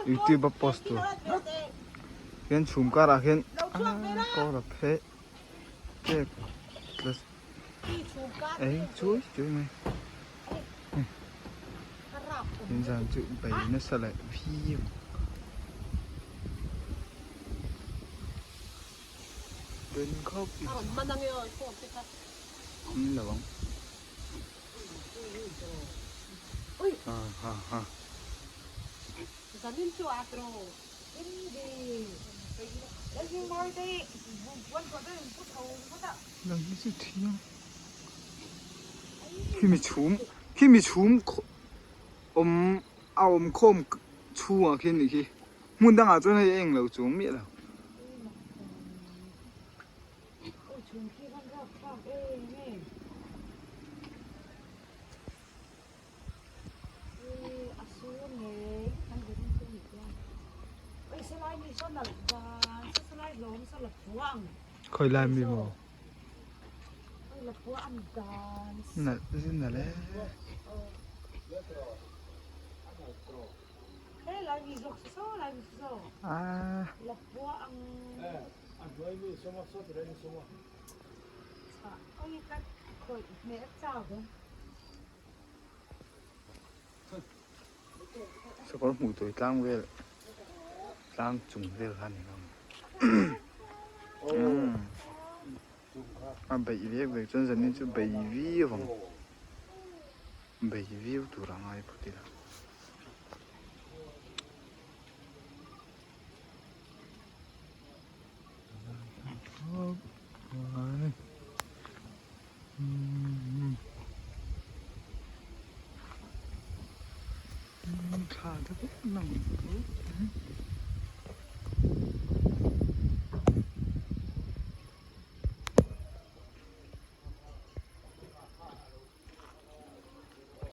Youtube a post tur hian chhum karah hian kawl a pheh tep tlat ei chui chui mai in zan chu bei nasa leh viau. Awm lo ang. Ha ha ha. Lang hi chu thiang. Khi mi chhum khi mi chhum awm a awm khawm chhungah khian nih khi. Hmun dangah chuan hei a englo chuang miah lo. Khawi lai mi maw? Nalh zin nalh e. Sakawr hmuh tur tlang vel tlang chung vel kha a ni ang a beih vek vek chuan zanin chu bei viau ang. Bei viau tur a ngai phawt ila. Thla te pawh a lang.